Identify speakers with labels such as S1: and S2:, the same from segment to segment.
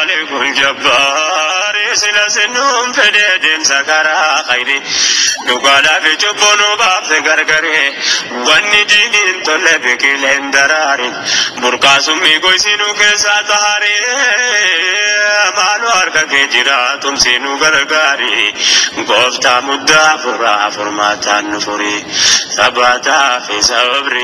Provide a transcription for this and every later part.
S1: الجبار سلسنهم فديدم سكرا خيري نقالا في جبون باب غرغري والندين طلبك لندراري برقاسمي قويسينو كيسا تهاري مالو أركا كجرا تمسينو غرغاري قفتا مدى فرا فرماتا نفري ثباتا في صبر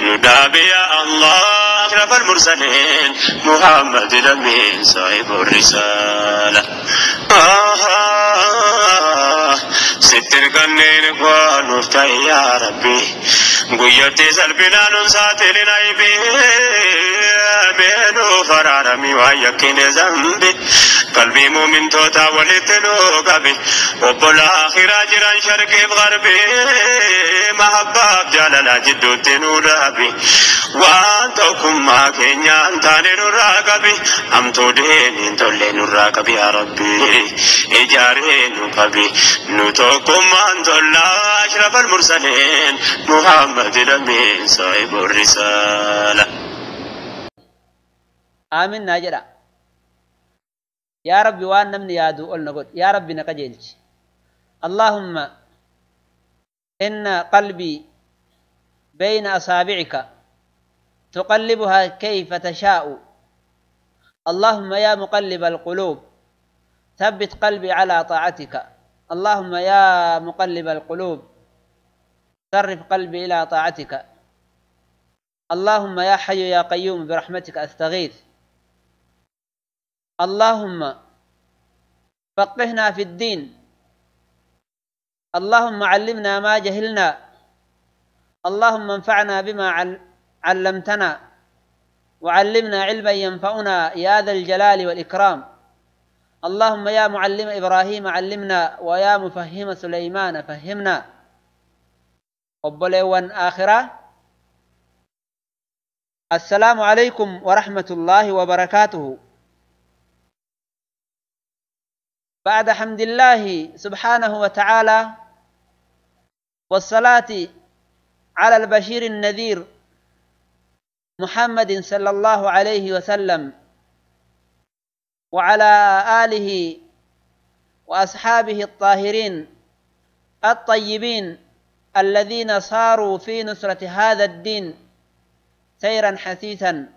S1: ندابي يا الله أشرف المرسلين محمد الأمين صاحب الرسالة ستر كنين قوانو يا ربي قيتي سلبنا ننساتي لنعيبي بينو فرارمي ويكين ذنبي قلبي مؤمن توتا ولتلو قبي وبالآخرة جيران شرقي بغربي محباب جلالا جدو تنو رابي وانتكم ما كينيا انتاني نراقبي أمتو دينين تولي نراقبي يا ربي إجاري نقبي نتوكم أنتو أشرف المرسلين محمد الأمين صاحب الرسالة.
S2: آمين ناجرا يا ربي وان نمني يادو قلنا قل يا ربي نقجلش. اللهم إن قلبي بين أصابعك تقلبها كيف تشاء. اللهم يا مقلب القلوب ثبت قلبي على طاعتك. اللهم يا مقلب القلوب صرف قلبي إلى طاعتك. اللهم يا حي يا قيوم برحمتك أستغيث. اللهم فقهنا في الدين. اللهم علمنا ما جهلنا. اللهم انفعنا بما علمتنا وعلمنا علما ينفعنا يا ذا الجلال والإكرام. اللهم يا معلم إبراهيم علمنا ويا مفهم سليمان فهمنا. وبلوان آخرة. السلام عليكم ورحمة الله وبركاته. بعد حمد الله سبحانه وتعالى والصلاة على البشير النذير محمد صلى الله عليه وسلم وعلى آله وأصحابه الطاهرين الطيبين الذين صاروا في نصرة هذا الدين سيرا حثيثا،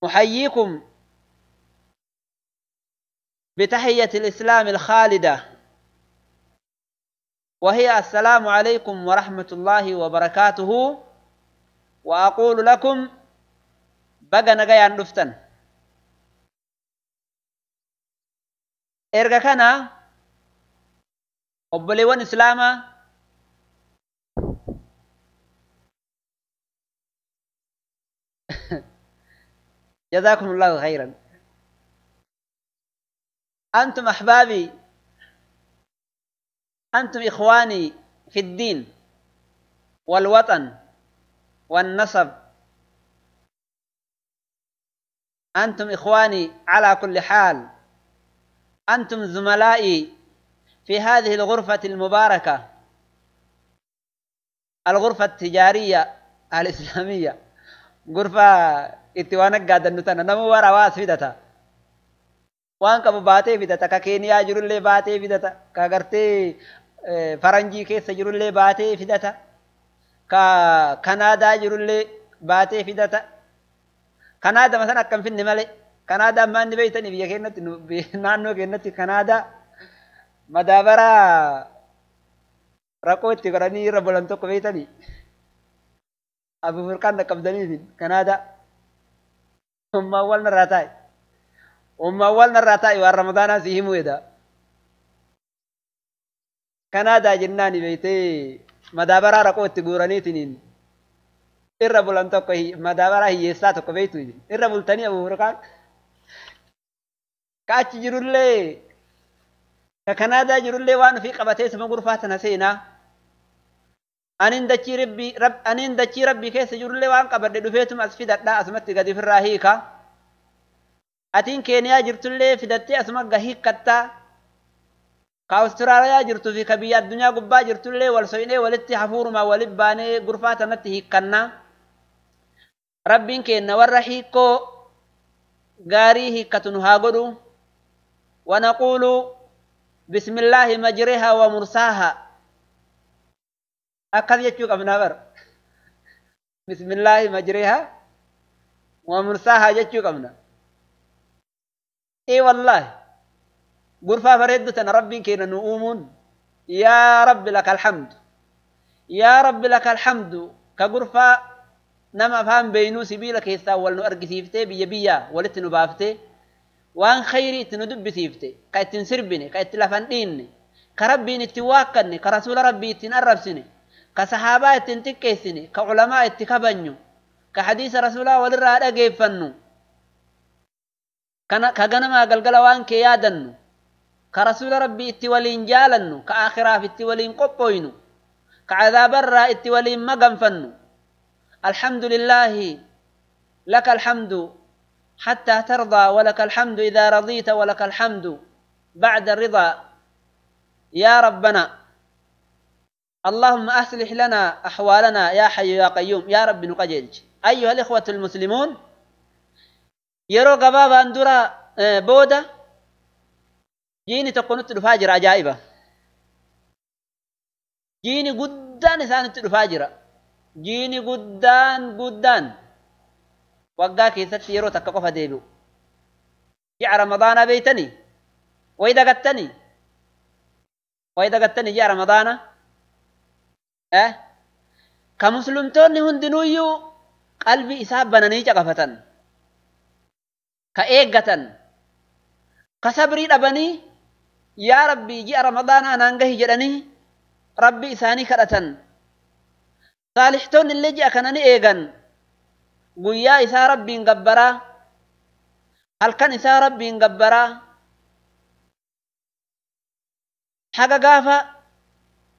S2: أحييكم بتحية الإسلام الخالدة، وهي السلام عليكم ورحمة الله وبركاته. وأقول لكم بقى نغيان دفتن إرغا كان أبليوان إسلاما جزاكم الله خيرا. أنتم أحبابي، أنتم إخواني في الدين والوطن والنسب، أنتم إخواني على كل حال، أنتم زملائي في هذه الغرفة المباركة، الغرفة التجارية الإسلامية، غرفة اتوانك قادة نتنا نمو ورواس فدتا وان قبو باتي فدتا ككينيا جرولي باتي فدتا كغرتي فرنجي كيس جرولي باتي فدتا كندا جرولي باتي فدتا. كندا مثلا كم في النملي كندا ما نبيتني بيا كينت نانو كينت كندا مدابرا ركوت تقراني ربولن تو كبيتني أبو فرقان كم كندا هم أول نراتاي هم أول نراتاي ورمضان سيهم ويدا كندا جناني بيتي مدابرا ركوت تقراني تنين الربولن تو كهي مدابرا هي ساتو كبيتو الربولتني أبو فرقان كاتش جرولي كندا جرولي وان في قبتي سما غرفاتنا سينا أنين دتشي ربي رب أنين دتشي ربي كيس جرولي وان قبل دفيتم أسفدت لا أسمت قد في الراهيكا أتين كينيا جرتولي فدتي أسمت قهيك كتا كأستراليا جرتو في كبيات الدنيا قبا جرتولي والسويني ولتي حفور ما ولباني غرفاتنا تهيكنا ربين كينا والرحيكو gaarii hiikkatu nu haa godhu. Wanaquulu bismillaahi majrihaa wa mursaaha, akkas jechuu qabnaa bara. Bismillaahi majrihaa wa mursaaha jechuu qabna. Ee wallaahi gurfaa bareeddu tana rabbiin keenya nu uumuun, yaa rabbi laka alhamdu, yaa rabbi laka alhamdu. Ka gurfaa nama afaan beeynuu sibiila keessaa wal nu argisiiftee, biyya biyyaa walitti nu baaftee, waan khayrii itti nu dubbisiifte, ka ittiin sirbine, ka itti lafan dhiinne, ka rabbiin ittiin waakkanne, ka rasuula rabbii ittiin arrabsine, ka sahaabaa ittiin xiqqeessine, ka culamaa itti kabanyu, ka hadiisa rasuulaa walirraa dhageeffannu, ka ganamaa galgala waan kee yaadannu, ka rasuula rabbii itti waliin jaalannu, ka aakhiraaf itti waliin qophooynu, ka cadaabarraa itti waliin maganfannu. Alhamdulillaahi laka alhamdu حتى ترضى، ولك الحمد إذا رضيت، ولك الحمد بعد الرضا يا ربنا. اللهم أصلح لنا أحوالنا يا حي يا قيوم يا رب نقجلج. أيها الإخوة المسلمون، يرو قبابا اندرا بودا جيني تقنط الفاجر عجائبة، جيني قدان سانت الفاجر، جيني قدان قدان waggaa keessatti yeroo takka qofa deebi'u. Ji'a Ramadaanaa beeytanii? Wayi dagattanii? Wayi dagattanii ji'a Ramadaanaa? Ka muslimtoonni hundinuuyyuu qalbii isaa bananii caqafatan, ka eeggatan, ka sabrii dhabanii yaa rabbii ji'a Ramadaanaa naan gahi jedhanii rabbii isaanii kadhatan. Saalixtoonni illee ji'a kana ni eegan. Guyyaa isaa rabbiin gabbaraa, halkan isaa rabbiin gabbaraa, haga gaafa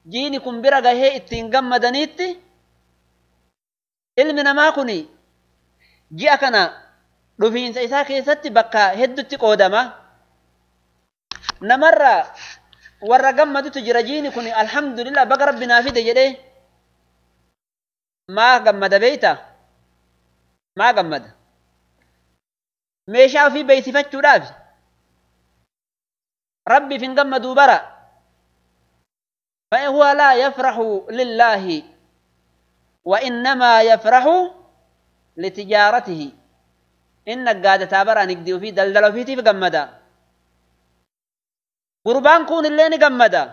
S2: jiini kun bira gahee ittiin gammadaniitti ilmi namaa kun ji'a kana dhufiinsa isaa keessatti bakka heddutti qoodama. Namarra warra gammadutu jira. Jiini kun alhamdulillah baga rabbi naa fide jedhee maa gammada beeyta? Maa gammada? Meeshaa ofii beeysifachuudhaaf rabbiif hin gammaduu bara. فهو لا يفرح لله وإنما يفرح لتجارته. إن قادة برا نقدي في دلدل في تيف قمدا قربان كون اللي نقمدا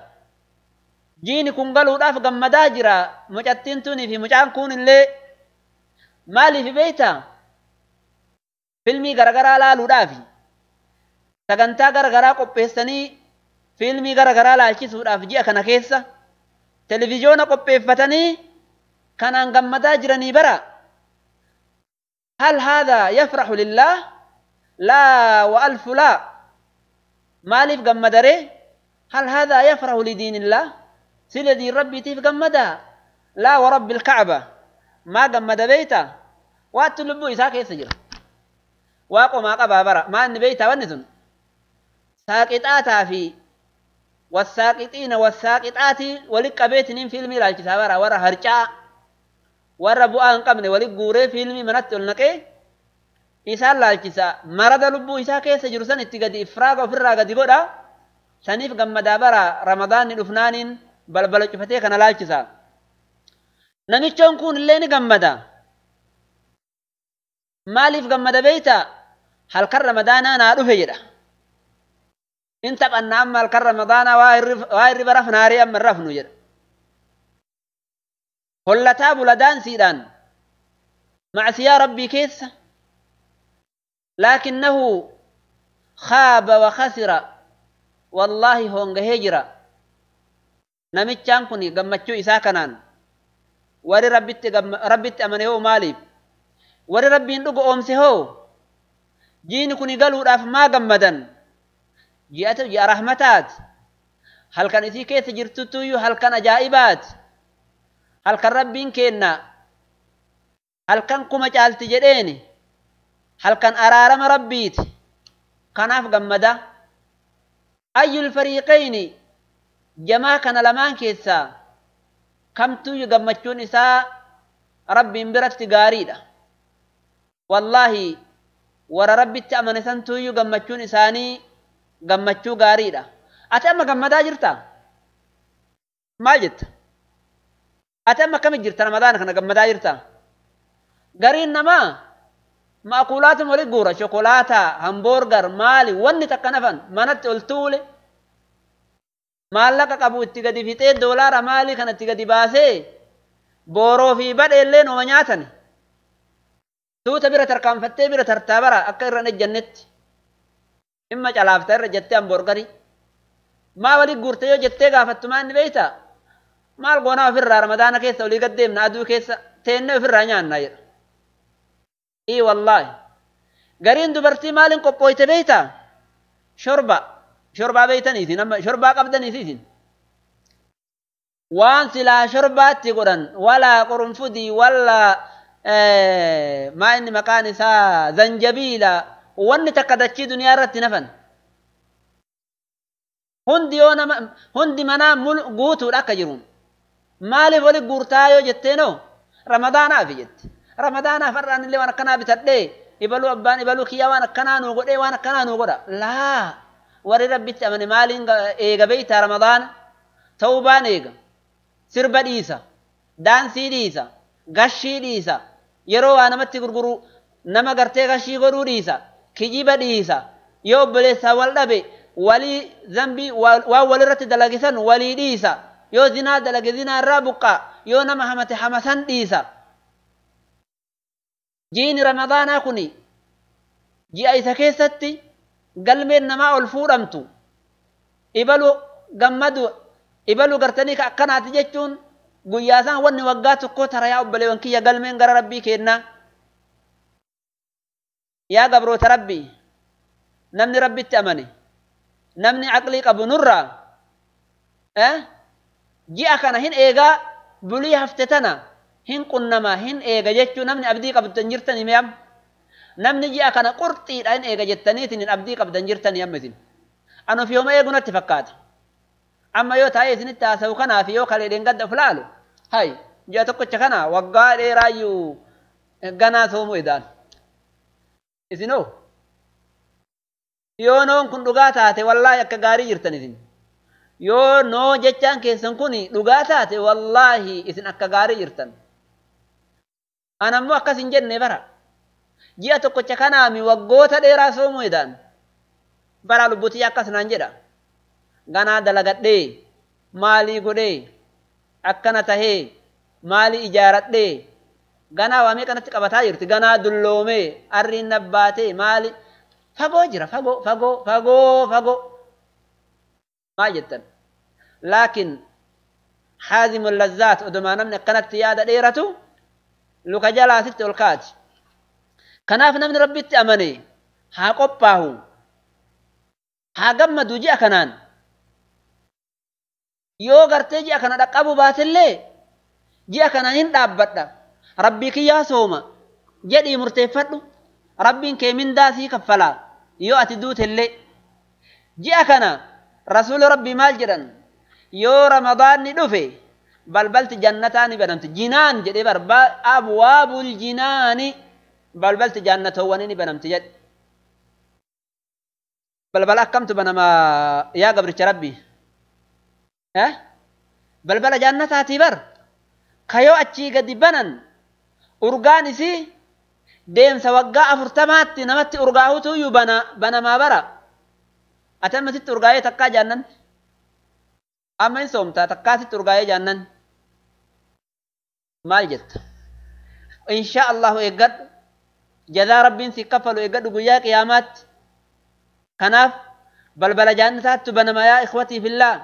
S2: جيني كون قالوا راف قمدا جرا مجتين توني في مجان كون اللي مالي في بيتا فيلمي غرغرا لالو دافي sagantaa garagaraa qopheessanii fiilmii garagaraa laalchisuudhaaf ji'a kana keessa televiziyoona qopheeffatanii kanaan gammadaa jiranii bara. Hal haadha yafraxu lillaah? Laa wa alfu laa. Maaliif gammadaree? Hal haadha yafraxu lidiinillaah? Sila diin rabbiitiif gammadaa? Laa wa rabbi ilkacba. Maa gammada beeyta? Waattu lubbuu isaa keessa jira. Waa qomaa qabaa bara. Maa inni beeytaa wanni sun? Saaqixaataa fi wasaaqixiina wasaaqixaatii walitti qabeetiniin fiilmii ilaalchisaa bara. Warra harcaa, warra bu'aa hin qabne walitti guuree fiilmii manatti ol naqee isaan laalchisa. Marada lubbuu isaa keessa jiru san itti gadi ifraaga ofirraa gadi godha. Saniif gammadaa bara. Ramadaanni dhufnaaniin balbala cufatee kana laalchisa. Namichoon kun illee ni gammada. Maaliif gammada beeyta? Halkan Ramadaanaa naa dhufe jedha. In taphanna amma halkan Ramadaanaa waa hirriba rafnaarii amma hin rafnu jedha. Hollataa bula daansiidhaan macsiyaa rabbii keessa. Laakinnahu khaaba wa khasira. Wallaahi hoongahee jira. Namichaan kun gammachuu isaa kanaan warri rabbitti amane hoo maaliif? Warri rabbiin dhugu oomse hoo? Jiini kun galuudhaaf maa gammadan? Ji'atu ji'a rahmataat. Halkan isii keessa jirtutuyyuu halkan ajaa'ibaat. Halkan rabbiin kenna. Halkan kuma caalti jedheeni. Halkan araarama rabbiiti. Kanaaf gammada. Ayyul fariiqayni jamaa kana lamaan keessaa kamtuyyuu gammachuun isaa rabbiin biratti gaariidha. Wallaahi Warra Rabbitti amane santuuyyuu gammachuun isaanii gammachuu gaariidha. Ati amma gammadaa jirtaa? Maal jetta? Ati amma akkamitti jirta Ramadaana kana gammadaa jirtaa? Gariin namaa ma'kuulaatum walitti guura shokolaataa, hamboorgar, maali wanni takka nafan manatti ol tuule maallaqa qabu itti gadi fixee doolaara maalii kana itti gadi baasee booroo fi badheellee nooma nyaatan. Tuuta bira tarkaanfattee bira tartaa bara akka irra hin ejjannetti. Dhimma calaafta irra jettee hamboorgarii. Maa walitti guurte yoo jettee gaafattu maa inni beektaa? Maal goonaa ofirraa Ramadaana keessa olii gad deemna aduu keessa teennee ofirraa nyaannaa jedha. Ii wallaahi. Gariin dubartii maaliin qophooyte beektaa? Shorba. Shorbaa beektaniitiin amma shorbaa qabdaniitiin. Waan silaa shorbaatti godhan walaa qurunfudii walaa maa inni maqaan isaa zanjabiila wanni takka dachii duniyaa irratti nafan. Hundi yoo nama hundi manaa guutuudha akka jiruun. Maaliif wali guurtaa yoo jetteenoo Ramadaanaaf jette. Ramadaanaaf har'aan illee waan akkanaa bitadhee ibaluu abbaan ibaluu kiyyaa waan akkanaa nuu godhee waan akkanaa nuu godha. Laa warri Rabbitti amane maaliin eega beeytaa Ramadaana? Tawbaan eega. Sirba dhiisa. Daansii dhiisa. Gashii dhiisa. Yeroo waa namatti gurguru nama gartee gashii godhuu dhiisa. Kijiba dhiisa. Yoo obboleessaa wal dhabe walii zambii waan walirratti dalagisan walii dhiisa. Yoo zinaa dalage zinaa irraa buqqaa. Yoo nama hamate hamasan dhiisa. Jiini Ramadaanaa kuni ji'a isa keessatti galmeen namaa ol fuudhamtu. Ibalu gammadu ibalu gartanii ka akkanaati jechuun guyyaa isaan wanni waggaa tokko tara yaa obboleewwan kiyya galmeen gara Rabbii kennaa. Yaa gabroota Rabbii namni Rabbitti amane namni aqlii qabu nurraa ji'a kana hin eegaa bulii hafte tana hin qunnamaa hin eega jechuu namni abdii qabdan jirtanii mi'am. Namni ji'a kana qurxiidha hin eega jettaniitiin hin abdii qabdan jirtanii amma isin. An of yooma eegu natti fakkaata. Amma yoo taa'ee isinitti haasa'u kanaaf yoo kaleedheen gadda of laalu hay ji'a tokkicha kana waggaa dheeraayyuu ganaa soomuu edaan. Isinoo yoo noon kun dhugaa taate wallaahi akka gaarii jirtan isin. Yoo noo jechaan keessan kun dhugaa taate wallaahi isin akka gaarii jirtan. An ammoo akkas hin jenne bara. Ji'a tokkicha kanaami waggoota dheeraa soomuu edaan. Bara lubbutii akkas naan jedha. Ganaa dalagadhee maalii godhee akkana tahee maalii ijaaradhee ganaa waamee kanatti qabataa jirti. Ganaa dulloomee arriin nabbaatee maali fagoo jira fagoo fagoo fagoo fagoo maal jettan. Laakiin haazimul lazzaat odumaa namni akkanatti yaada dheeratu luka jalaa sitti ol kaati. Kanaaf namni Rabbitti amane haa qophaahu haa gammadu ji'a kanaan. Yoo gartee ji'a kana dhaqqabu baatellee ji'a kana hin dhaabbadha. Rabbii kiyyaa sooma jedhii murteeffadhu. Rabbiin kee mindaa sii kaffalaa yoo ati duutellee. Ji'a kana Rasuulli Rabbii maal jedhan? Yoo Ramadaanni dhufe balbalti jannataa ni banamti. Jinaan jedhee barbaa abwaabul jinaani balbalti jannatoowwanii ni banamti jedhe. Balbala akkamtu banamaa yaa gabricha Rabbii? Balbala jannataatii bar kayoo achii gadi banan urgaan isii deemsa waggaa 40tti namatti urgaahutuyyuu banamaa bara. Ati amma sitti urgaa'ee takkaa jaannan. Amma hin soomtaa takkaa sitti urgaa'ee jaannan. Maal jetta? Insha Allahu eeggadhu. Jazaa Rabbiin si kaffalu eeggadhu guyyaa qiyaamaatti. Kanaaf balbala jannataattu banama yaa ikhwatii fillah.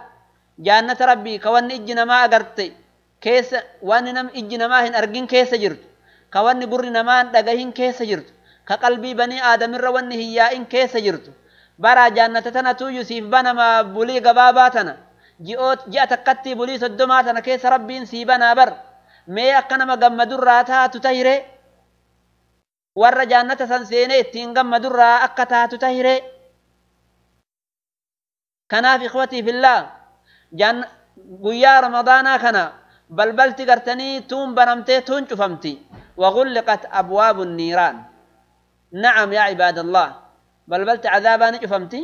S2: Jannata Rabbii ka wanni ijji namaa agarte keessa wanni nam ijji namaa hin argin keessa jirtu. Ka wanni gurri namaa hin dhagahin keessa jirtu. Ka qalbii banii aadamirra wanni hin yaa'in keessa jirtu. Bara jannata tanatu siif banama bulii gabaabaa tana. Ji'a takkatti bulii 30 tana keessa Rabbiin sii banaa bar. Mee akka nama gammadurraa taatu tahiree. Warra jannata san seenee ittiin gammadurraa akka taatu tahiree. Kanaaf ikhwatii fillah guyyaa Ramadaanaa kana balbalti gartanii tuun banamtee tuun cufamti. Wagulliqat abwaabu niiraan. Na'am yaa cibaadallah, balbalti cadaabaa ni cufamti.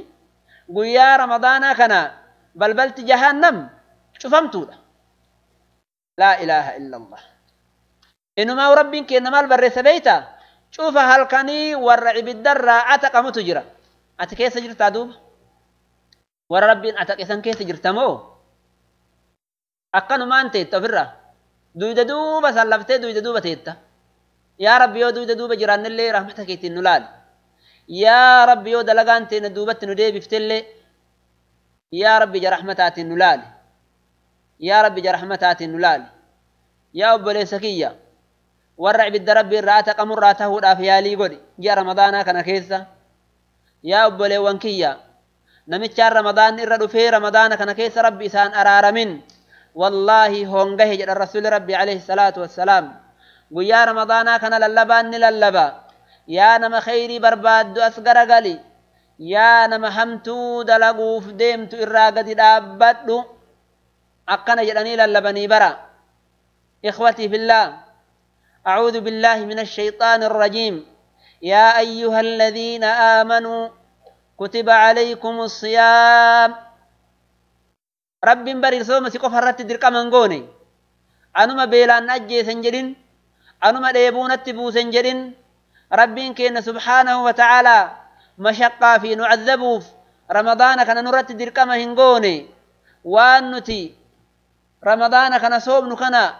S2: Guyyaa ramadaanaa kana balbalti jahannam cufamtuudha. Laa ilaaha illa allah. Inumaa rabbiin kenna maal barreessa beeyta? Cufa halkanii warra ibiddarraa ataqamutu jira. Ati keessa jirtaa duuba? Warra rabbiin ataqe san keessa jirta moo? Akkanumaan teetta ofirraa. Duyda duuba sallaftee duyda duuba teetta. Yaa Rabbi, yoo duyda duuba jiraannillee rahmata keetiin nu laali. Yaa Rabbi, yoo dalagaan teenya duubatti nu deebiftellee, yaa Rabbi, ija rahmataatiin nu laali. Yaa Rabbi, ija rahmataatiin nu laali. Yaa obboleessa kiyya, warra ibidda Rabbi irraa ataqamurraa tahuudhaaf yaalii godhi ji'a ramadaanaa kana keessa. Yaa obboleewwan kiyya, namichaan ramadaan irra dhufee ramadaana kana keessa Rabbi isaan araaramin, wallaahi hongahe jedhan rasuuli Rabbi alayhi salaatu wassalaam. Guyyaa ramadaanaa kana lallabaan ni lallaba. Yaa nama khayrii barbaaddu, as garagali. Yaa nama hamtuu dalaguuf deemtu, irraa gadi dhaabbadhu. Akkana jedhanii lallabanii bara. إخوتي في الله، أعوذ بالله من الشيطان الرجيم. يا أيها الذين آمنوا كتب عليكم الصيام. رب بري sooma si qofa irratti dirqama hin goone. Anuma beelaan ajjeesan jedhin, anuma dheebuunatti buusan jedhin. Rabbiin keenya subhaanahu wa ta'aalaa mashaqqaa fi nu cazzabuuf ramadaana kana nurratti dirqama hin goone. Waan nuti ramadaana kana soomnu kana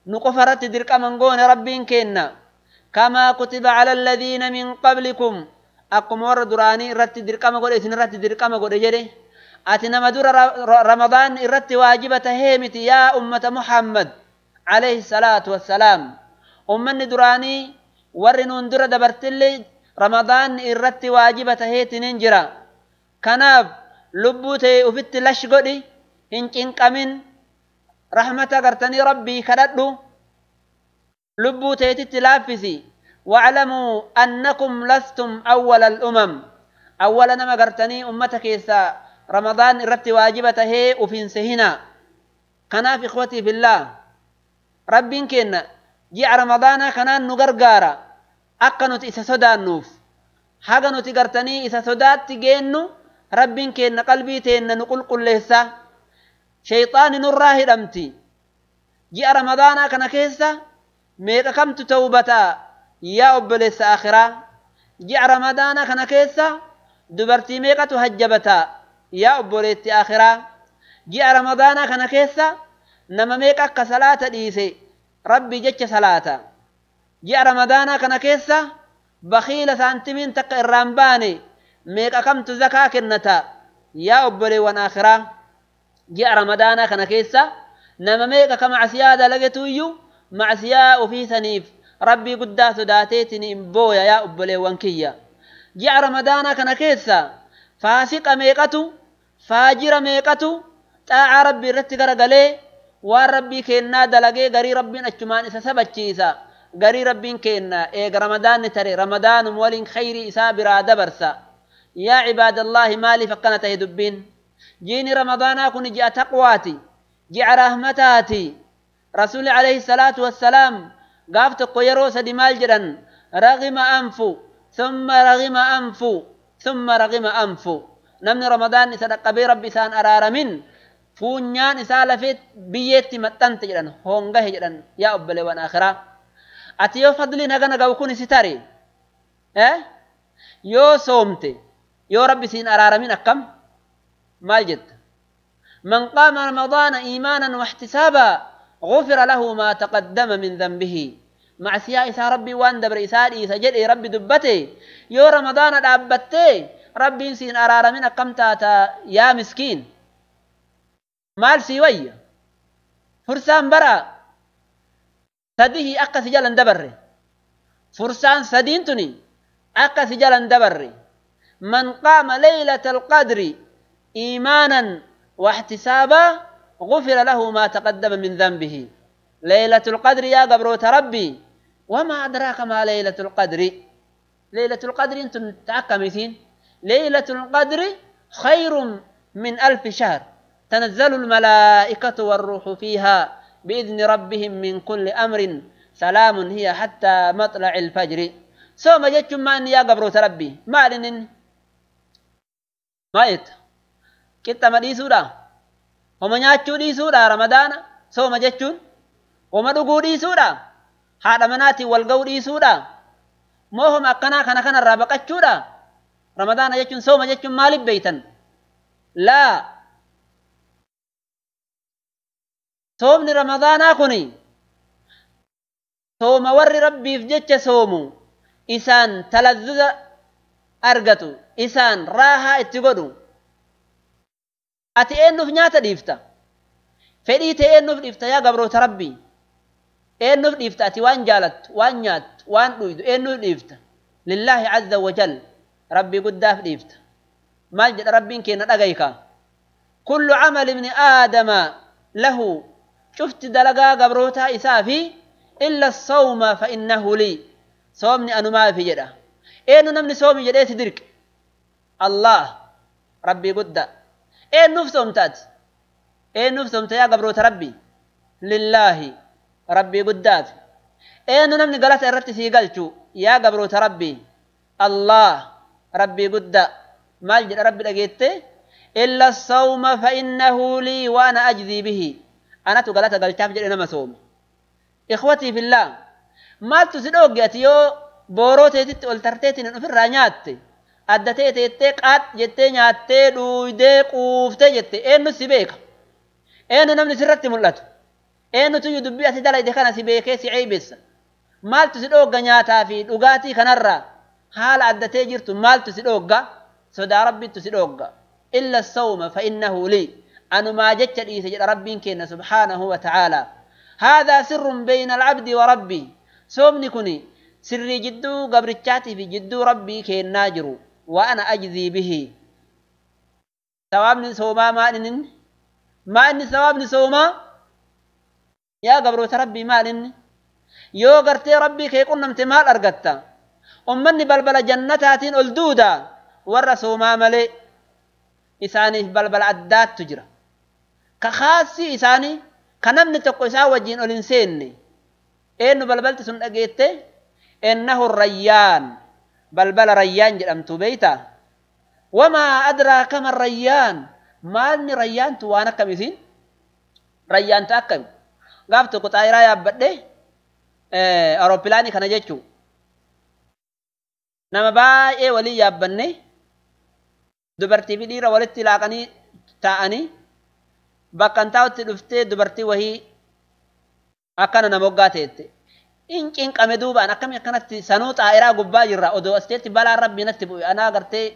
S2: nu qofa irratti dirqama hin goone rabbiin keenya. Kamaa kutiba cala alladhiina min qablikum, akkuma warra duraanii irratti dirqama godhe isin irratti dirqama godhe jedhe. Ati nama dura ramadaan irratti waajiba tahee miti, yaa ummata Muhammad alayhi salaatu wassalaam. Ummanni duraanii, warri nuun dura dabartillee, ramadaan irratti waajiba taheetinin jira. Kanaaf lubbuu ta'e ufitti lash godhi, hin cinqamin, rahmata gartanii rabbii kadhadhu, lubbuu ta'etitti laaffisi. واعلموا أنكم لستم أول الأمم. أول نما قرتني أمتك إسا رمضان الرت واجبته هي وفين سهنا. كناف إخوتي في الله، ربين كنا جاء رمضان كنان نغرغارا أكنت إسا سودان نوف حاجة نتي قرتني إسا سودات تجينو. ربين كنا قلبي تين نقول قل لهسا شيطان نراه دمتي. جاء رمضان كنا كيسا ميقا كمت توبتا yaa obboleessa akhiraa. Ji'a ramadaana kana keessa dubartii meeqatu hajjabata, yaa obboleetti akhiraa? Ji'a ramadaana kana keessa nama meeqa akka salaata dhiise rabbi jecha salaata? Ji'a ramadaana kana keessa bakhiila saantimiin takka irraan baane meeqa kamtu zakaa kennata, yaa obboleewwan akhiraa? Ji'a ramadaana kana keessa nama meeqa ka macsiyaa dalagetu iyyuu macsiyaa ofiisaniif rabbii guddaa sodaateetiin hin booya, yaa obboleewwan kiyya? Ji'a ramadaana kana keessa faasiqa meeqatu, faajira meeqatu xaa'aa rabbii irratti garagalee waan rabbii kennaa dalagee, garii rabbiin achumaan isa sabachiisa, garii rabbiin kenna eega ramadaanni tare ramadaanum waliin khayrii isaa biraa dabarsa. Yaa cibaadallaahi, maaliif akkana tahe dubbiin? Jiini ramadaanaa kun ji'a taqwaati, ji'a rahmataati. Rasuuli alayhi salaatu wassalaam gaaf tokko yeroo sadi maal jedhan? Ragima anfu, thumma ragima anfu, thumma ragima anfu. Namni ramadaan isa dhaqqabee rabbi isaan araaramin, fuunyaan isaa lafee biyyeetti maxxante jedhan, hongahe jedhan. Yaa obboleewwan akhiraa, ati yoo fadliin hagana ga'u kun isi tare, yoo soomte, yoo rabbi siin araaramin akkam maal jetta? من قام رمضان إيمانا واحتسابا غفر له ما تقدم من ذنبه. معسيا إسا ربي وان دبر إسا إسا جدي ربي دبته، يو رمضان دابته ربي سين أرار من أقمتا، يا مسكين مال سيوي فرسان برا سديه أقا سجالا دبر فرسان سدينتني أقا سجالا دبر. من قام ليلة القدر إيمانا واحتسابا غفر له ما تقدم من ذنبه. ليلة القدر يا قبروت ربي، وما أدراك ما ليلة القدر؟ ليلة القدر أنتم تعكمتين. ليلة القدر خير من 1000 شهر، تنزل الملائكة والروح فيها بإذن ربهم من كل أمر، سلام هي حتى مطلع الفجر. Sooma jechuun maal yaa gabroota rabbii maal inni maal jetta qixxama dhiisuudha homa nyaachuu dhiisuudha ramadaana sooma jechuun homa dhuguu dhiisuudha haadha manaatiin wal ga'uu dhiisuudha moo homa akkanaa kana kanarraa baqachuudha ramadaana jechuun sooma jechuun maaliif beeytan laa soomni ramadaanaa kuni sooma warri rabbiif jecha soomu isaan talazzuza argatu isaan raahaa itti godhu ati eenyuuf nyaata dhiifta fedhii ta'e eenyuuf dhiifta yaa gabroota rabbii eenyuuf dhiifta ati waan jaalattu waan nyaattu waan dhuydu eenyuuf dhiifta lillaahi azza wajal rabbii guddaaf dhiifta maal jedha rabbiin keenya dhagayka kullu camali ibni aadama lahu cufti dalagaa gabrootaa isaa fi illa sawma fa innahu lii soomni anumaafi jedha eenyu namni soomi jedhee si dirqe allah rabbii guddaa eenyuuf soomta ati eenyuuf soomta yaa gabroota rabbii lillaahi rabbii guddaaf eenyu namni galata irratti sii galchu yaa gabroota rabbii allah rabbii guddaa maal jedha rabbi dhageette illa sawma fa innahu lii wa ana ajzii bihi anatu galata galchaaf jedhe nama soome ikhwatii fillah maaltu si dhoogge ati yoo booroo teetitti ol tarteetiin ofirraa nyaatte adda ta'e teettee qaat jettee nyaattee dhuydee quuftee jette eenyu si beeka eenyu namni sirratti mul'atu eenyutu iyyuu dubbii ati dalayde kana si beekee si ceybessa maaltu si dhoogga nyaataa fi dhugaatii kanarraa haala adda ta'e jirtu maaltu si dhoogga sodaa rabbittu si dhoogga illa sawma fa innahu lii anumaa jecha dhiise jedha rabbiin keenya subhaanahu wa ta'aalaa haadaa sirrun bayna alcabdi wa rabbii soomni kuni sirrii jidduu gabrichaatii fi jidduu rabbii kennaa jiru wa ana ajzii bihi sawaabni soomaa maal inni maa inni sawaabni soomaa yaa gabroota rabbii maal inni yoo gartee rabbii kee qunnamte maal argatta ummanni balbala jannataatiin ol duuda warra soomaa malee isaaniif balbala addaattu jira ka khaasii isaanii ka namni tokko isaa wajjiin ol hin seenne eenyu balbalti sun dhageette innahu rayyaan balbala rayyaan jedhamtu beeyta wamaa adraaka man rayyaan maalni rayyaantu waan akkam isin rayyaanta akkami gaaf tokko xaayiraa yaabbadhe awurooppilaanii kana jechuu nama baay'ee walii yaabbanne dubartii fi dhiira walitti laaqanii taa'anii bakka hin taa'utti dhuftee dubartii wahii akkana nama hoggaa teette in cinqame duubaan akkami akkanatti sanuu xaa'iraa gubbaa jirra odoo asteetti balaan rabbii natti bu'e anaa gartee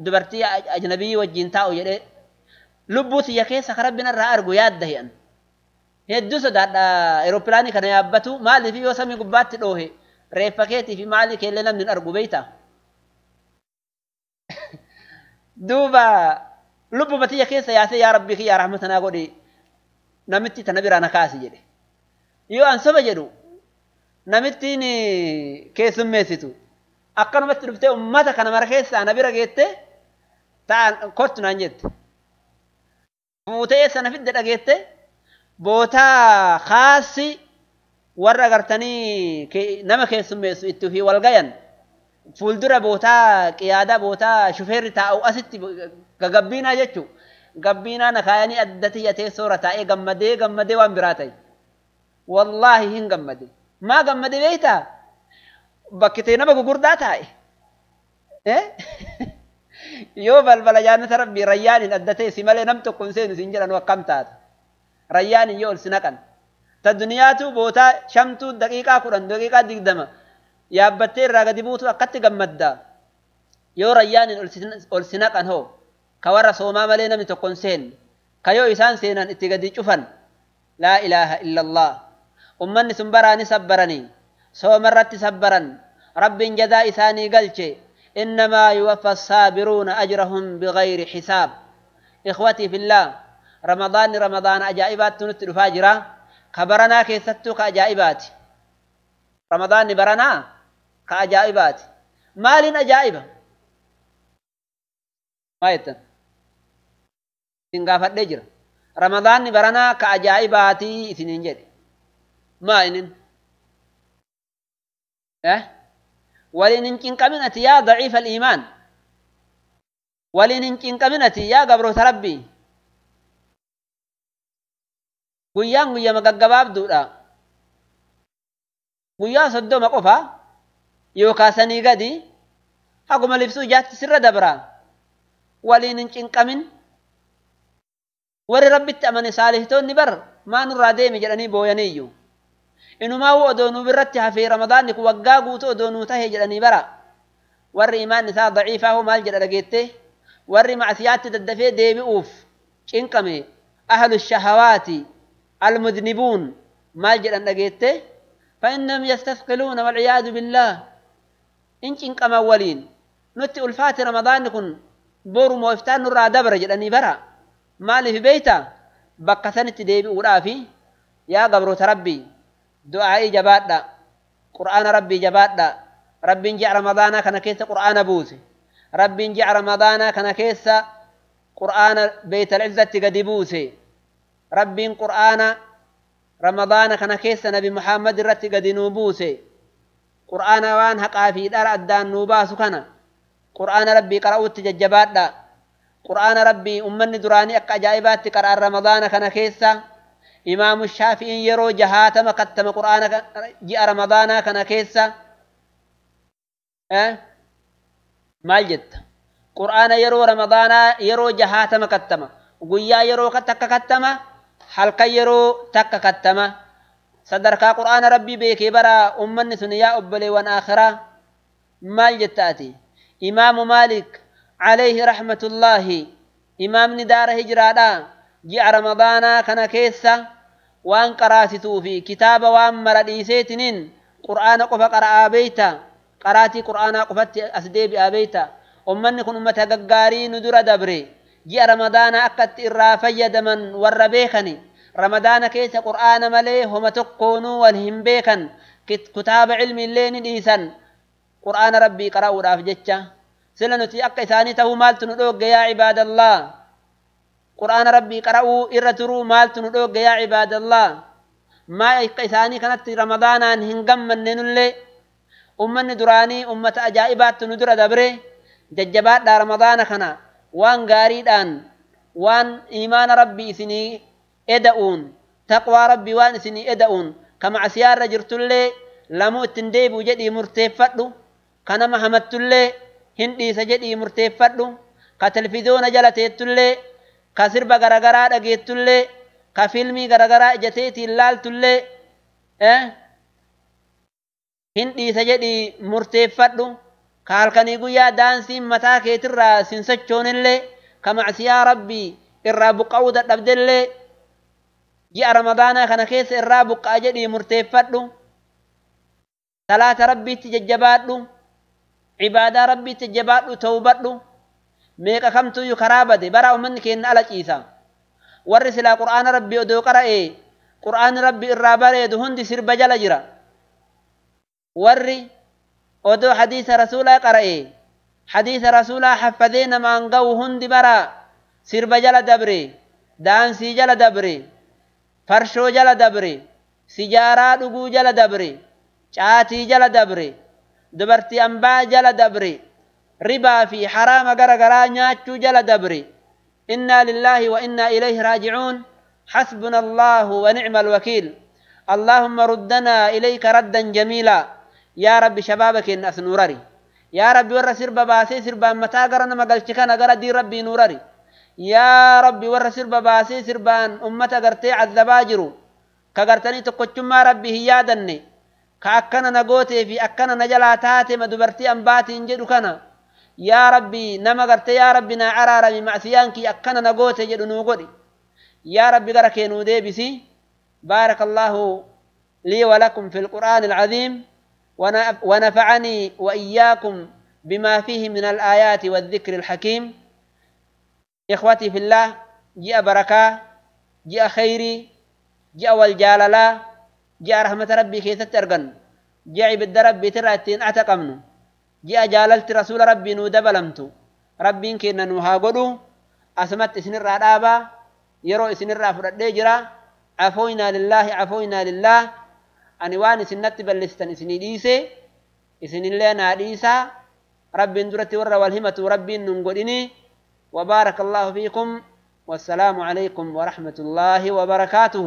S2: dubartii ajnabii wajjin taa'u jedhee lubbuu tiyya keessa ka rabbiin irraa argu yaadda hi'an hedduu sodaadha eeroopilaanii kana yaabbatu maaliif yoo samii gubbaatti dhoohe reeffa keetii fi maalii keellee namni hin argu beeyta duuba lubbuma tiyya keessa yaasee yaa rabbii kiyya rahmatanaa godhi namitti tana biraa na kaasi jedhe yoo an soba jedhu namittiin keessummeessitu akkanumatti dhuftee ummata kana mara keessaa na bira geette ta'an kottu naan jette fuutee sana fidde dhageette bootaa kaasi warra agartanii nama keessummeessu itti ofii wal gayan fuuldura bootaa qiyaadaa bootaa shufeerri taa'u asitti gagabbiinaa jechuu gabbiinaa na kaayanii adda tiyya teessoora taa'ee gammadee gammadee waan biraa ta'e wallaahi hin gammade maa gammade beeytaa bakki ta'e nama gugurdaa taa'e yoo balbala jaannata rabbii rayyaaniin adda ta'e si malee nam tokko hin seenu siin jedhan akkam taata rayyaaniin yoo ol si naqan ta duniyaatu bootaa shamtuu daqiiqaa 10 daqiiqaa 20 yaabbattee irraa gadi buutu akkatti gammadda yoo rayyaaniin ol si naqan hoo ka warra soomaa malee namni tokko hin seenne ka yoo isaan seenan itti gadi cufan laa ilaaha illallah ummanni sun baraani sabbaranii sooma irratti sabbaran rabbiin jazaa isaanii galche innamaa yuwaffa assaabiruuna ajrahum bigayri xisaab ikhwatii fillah ramadaanni ramadaana ajaa'ibaatti nutti dhufaa jira ka baranaa keessattuu ka ajaa'ibaati ramadaanni baranaa ka ajaa'ibaati maaliin ajaa'iba maa jettan isin gaafadhee jira ramadaanni baranaa ka ajaa'ibaatii isiniin jedhe maa inin Waliin hin cinqaminati yaa daciifa al-iimaan. Waliin hin cinqaminati yaa gabroota Rabbii. Guyyaan guyyama gaggabaabduudha. Guyyaa 30 qofa yookaan sanii gadi haguma libsuu ijaatti sirra dabra. Waliin hin cinqamin. Warri Rabbitti amane saalihtoonni bar maa nurraa deemi jedhanii booyaniiyyu. Inumaa odoo nu birratti hafee Ramadaanni kun waggaa guutuu odoo nuu tahe jedhanii bara. Warri imaan isaa daciifaa hoo maal jedha dhageette? Warri macsiyaatti daddafee deebi'uuf cinqame ahlu shahawaati almudnibuun maal jedhan dhageette? فإنهم يستثقلون والعياذ بالله. إن cinqaman waliin nutti ulfaate Ramadaanni kun boru moo iftaan nurraa dabra jedhanii bara. Maaliif beeyta? Bakka sanitti deebi'uudhaafi yaa gabroota Rabbii du'aa'ii jabaadha, qur'aana Rabbii jabaadha. Rabbiin ji'a Ramadaanaa kana keessa qur'aana buuse. Rabbiin ji'a Ramadaanaa kana keessa qur'aana Beeytal Izzatti gadi buuse. Rabbiin qur'aana Ramadaana kana keessa Nabi Muhammad irratti gadi nuu buuse. Qur'aana waan haqaa fi dhara addaan nuu baasu kana qur'aana Rabbii qara'uutti jajjabaadha. Qur'aana Rabbii ummanni duraanii akka ajaa'ibaatti qara'an Ramadaana kana keessa. Imaamu Shaafi'iin yeroo 60 kattama qur'aana ji'a Ramadaanaa kana keessa. Maal jetta? Qur'aana yeroo Ramadaanaa yeroo 60 kattama. Guyyaa yeroo takka kattama, halkan yeroo takka kattama. Sadarkaa qur'aana Rabbii beekee bara ummanni sun yaa obboleewwan aakhiraa maal jetta ati? Imaamu Maalik alayhi rahmatullaahi imaamni daara hijraadhaa ji'a Ramadaanaa kana keessa waan qaraasituu fi kitaaba waan mara dhiiseetiniin qur'aana qofa qara'aa beeyta. Qaraatii qur'aanaa qofatti as deebi'aa beeyta. Ummanni kun ummata gaggaarii nu dura dabre. Ji'a Ramadaanaa akkatti irraa fayyadaman warra beekani. Ramadaana keessa qur'aana malee homa tokkoonuu wal hin beekan. Kitaaba cilmi illee ni dhiisan qur'aana Rabbii qara'uudhaaf jecha. Sila nuti akka isaanii ta'uu maaltu nu dhoogge yaa cibaadallah? Qur'aana Rabbii qara'uu irra turuu maaltu nu dhoogge yaa cibaadallah? Maa akka isaanii kanatti Ramadaanaan hin gammanne nullee? Ummanni duraanii ummata ajaa'ibaatti nu dura dabre. Jajjabaadhaa Ramadaana kana waan gaariidhaan, waan iimaana Rabbii isinii eda'uun, taqwaa Rabbii waan isinii eda'uun, ka macsiyaarra jirtullee lamuu ittiin deebi'u jedhii murteeffadhu. Ka nama hamattullee hin dhiisa jedhii murteeffadhu. Ka televizyoona jala teettullee, ka sirba garagaraa dhageettullee, ka fiilmii garagaraa ijateetiin laaltullee hin dhiisa jedhii murteeffadhu. Ka halkanii guyyaa daansiin mataa keetirraa sin sochoonillee, ka macsiyaa Rabbii irraa buqqa'uu dadhabdellee ji'a Ramadaanaa kana keessa irraa buqqa'a jedhii murteeffadhu. Salaata Rabbiitti jajjabaadhu, cibaadaa Rabbiitti jajjabaadhu, tawbadhu. Meeqa kamtuyyuu karaa bade bara ummanni keenya ala ciisa. Warri silaa qur'aana Rabbii odoo qara'ee qur'aanni Rabbii irraa bareedu hundi sirba jala jira. Warri odoo hadiisa rasuulaa qara'ee hadiisa rasuulaa haffazee namaan ga'u hundi bara sirba jala dabre, daansii jala dabre, farshoo jala dabre, sijaaraa dhuguu jala dabre, caatii jala dabre, dubartii ambaa jala dabre, ribaa fi haraama gara garaa nyaachuu jala dabre. Innaa lillaahi wa innaa ilayhi raaji'uun. Xasbuna Allaahu wa nicma alwakiil. Allaahumma ruddanaa ilayka raddan jamiilaa. Yaa Rabbi shabaaba keenya as nuurari. Yaa Rabbi warra sirba baasee sirbaan mataa gara nama galchi kana gara diin Rabbii nuurari. Yaa Rabbi warra sirba baasee sirbaan ummata gartee cazabaa jiru ka gartanii tokkochummaa Rabbii hin yaadanne, ka akkana na gootee fi akkana na jalaa taate ma dubartii ambaatiin jedhu kana, yaa Rabbi nama gartee yaa Rabbi naa araarami macsiyaan kiyya akkana na goote jedhu nuu godhi. Yaa Rabbi gara kee nuu deebisi. Baarakallaahu lii walakum fi lqur'aani alcaziim ونفعني وإياكم بما فيه من الآيات والذكر الحكيم. إخوتي في الله، جاء بركة، جاء خيري، جاء والجاللا، جاء رحمة ربي كي تترقن، جاء عبد ربي ترأتين أعتقمن، جاء جاللت رسول ربي نودبلمت ربي كنا نوها قدو أسمت إسن الرادابا يرو إسن الرافر الدجرة. عفونا لله عفونا لله. Ani waan isinnatti balleessitan isinii dhiise. Isinillee naa dhiisaa. Rabbiin duratti warra wal himatu Rabbiin nun godhini. وبارك الله فيكم، والسلام عليكم ورحمة الله وبركاته.